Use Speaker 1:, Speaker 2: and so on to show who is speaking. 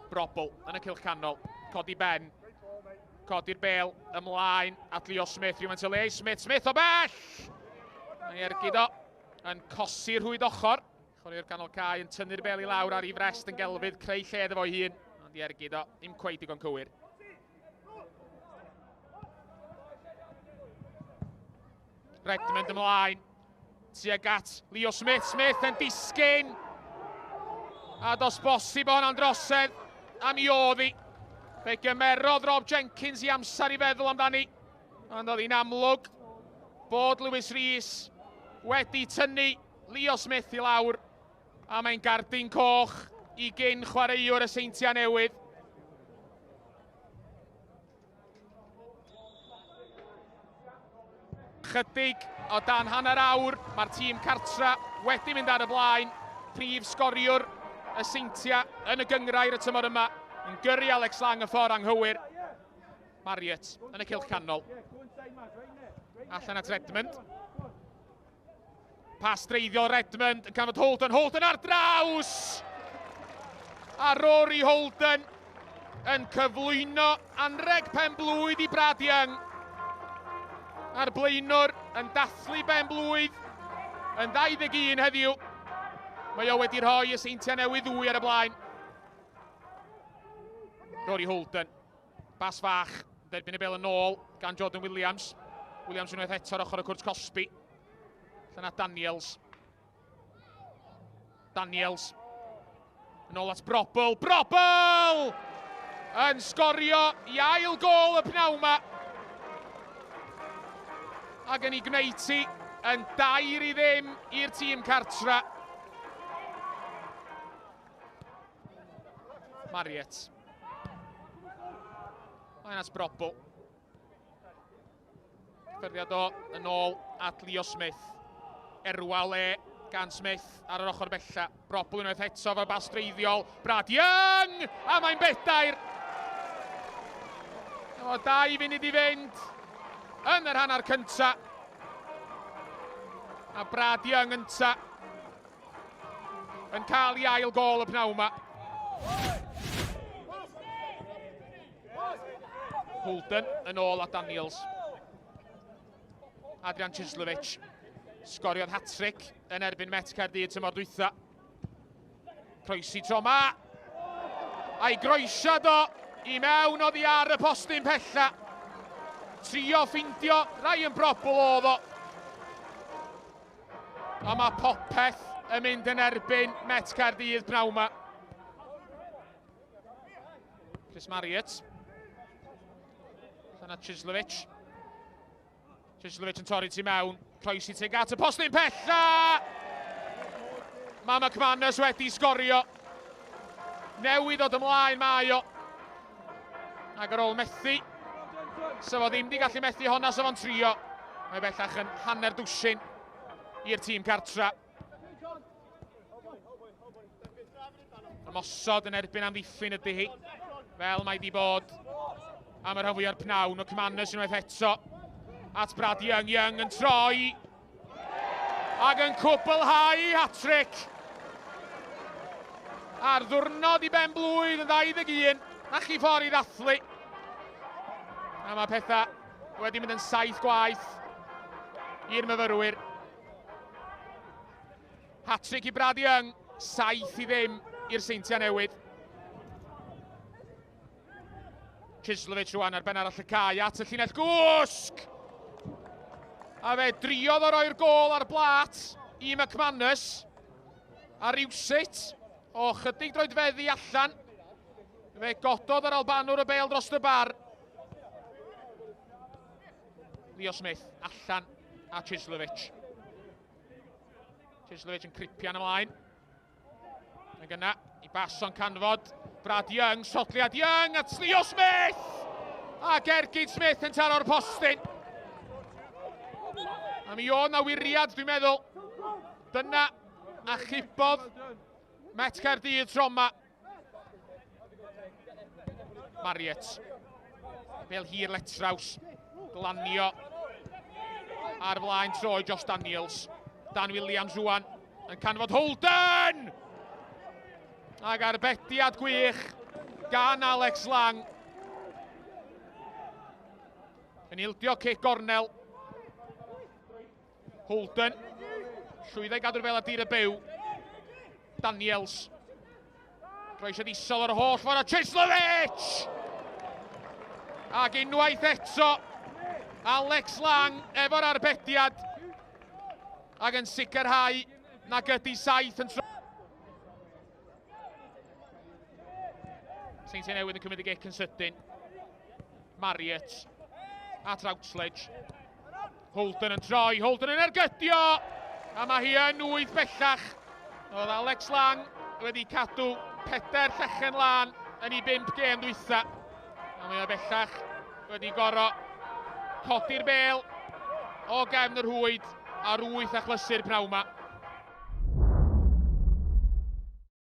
Speaker 1: Brobl yn y cylch canol. Codi ben. Codi'r bel ymlaen at Leo Smith. Rhywfaint o le i Smith. Smith o bell! Mae ergyd o yn cosi'r rhwyd ochr. Chwaraewr canol cae yn tynnu'r bel i lawr ar ei frest yn gelfydd, creu lle iddo fo'i hun. Ond i ergyd o, ddim cweit digon cywir. Redmond ymlaen. Tuag at Leo Smith. Smith yn disgyn. A dos bosib o hwnna'n drosedd am i oddi. Fe gymerodd Rob Jenkins i amser i feddwl amdani. Ond oedd hi'n amlwg bod Lewis Rees wedi tynnu Leo Smith i lawr. A mae'n gardyn coch i gyn chwaraewr y Seintiau Newydd. Chydig o dan hanner awr, mae'r tîm cartra wedi mynd ar y blaen. Prif sgoriwr y Seintiau yn y gyngrair y tymor yma yn gyrru Alex Lang y ffordd anghywir. Marriott yn y cylch canol. Allan at Redmond. Pas dreiddiol Redmond yn canfod Holden. Holden ar draws! A Rory Holden yn cyflwyno anreg pen blwydd i Brad Young. A'r blaenwr yn dathlu ben blwydd yn 21 heddiw. Mae o wedi rhoi y Seintiau Newydd ddwy ar y blaen. Rory Holden. Bas fach, derbyn y bel yn ôl gan Jordan Williams. Williams unwaith eto ar ochr y cwrt cosbi. Llyna Daniels. Daniels. Yn ôl at Brobl. Brobl! Yn sgorio i ail gol y pnawn yma. Ac yn ei gwneud ti yn 2-0 i'r tîm cartra. Marriott. Mae'n at Brobl. Ffyrddiad o yn ôl at Leo Smith. Erwa le gan Smith ar yr ochr bella. Brobl unwaith eto fe bas dreiddiol. Brad Young! A mae'n bedair! O, 2 funud i fynd yn yr hanner cynta. A Brad Young ynta yn cael ei ail gol y pnawn yma. Holden yn ôl at Daniels. Adrian Chislovic sgoriodd hat-trick yn erbyn Met Caerdydd tymor dwytha. Croesi tro ma. A'i groesiad o i mewn oddi ar y postyn pella. Trio ffindio Ryan Brobl oedd o. A mae popeth yn mynd yn erbyn Met Caerdydd pnawn yma. Chris Marriott. Llanat Chislovic. Chislovic yn torri tu mewn. Croesi tuag at y postyn pella! Mae McManus wedi sgorio. Newydd ddod ymlaen mae o. Ac ar ôl methu, sef o ddim wedi gallu methu honna, sef o'n trio. Mae bellach yn hanner dwsin i'r tîm cartra. Ymosod yn erbyn amddiffyn ydy hi, fel mae di bod am y rhan fwyaf pnawn. McManus unwaith eto at Brad Young. Young yn troi Ac yn cwblhau hat-trick. Ar ddwrnod i ben blwydd yn 21, na chi ffordd i ddathlu. A mae pethau wedi mynd yn saith gwaith i'r myfyrwyr. Hat-trick i Brad Young, 7-0 i'r Seintiau Newydd. Chislovic rwan ar ben arall y cae at y llinell gwsg! A fe driodd o roi'r gôl ar blat i McManus. A rywsut, o chydig droedfeddi allan, fe gododd yr Albanwr y bêl dros y bar. Leo Smith allan a Chislovic. Chislovic yn cripian ymlaen. Ac yna, i Bason canfod Brad Young, sodliad Young at Leo Smith! A Gergyd Smith yn taro'r postyn. A mi oedd na wiriad, dwi'n meddwl. Dyna achubodd Met Caerdydd tro yma. Marriott. Bel hir letraws. Glanio ar flaen troi Josh Daniels. Dan Williams rwan yn canfod Holden! Ac arbediad gwych. gan Alex Lang. Yn ildio cic gornel. Holden. Llwyddo i gadw'r bel ar dir y byw. Daniels. Croesiad isel o'r holl ffordd a Chislovich! Ac unwaith eto, Alex Lang efo'r arbediad ac yn sicrhau nag ydy saith yn tro. Seintiau Newydd yn cymryd y gic yn sydyn. Marriott at Routledge. Holden yn troi, Holden yn ergydio! A mae hi yn wyth bellach. Oedd Alex Lang wedi cadw pedair llechen lân yn ei bump gêm dwytha. A mae o bellach wedi goro codi'r bel o gefn yr hwyd ar wyth achlysur pnawn ma.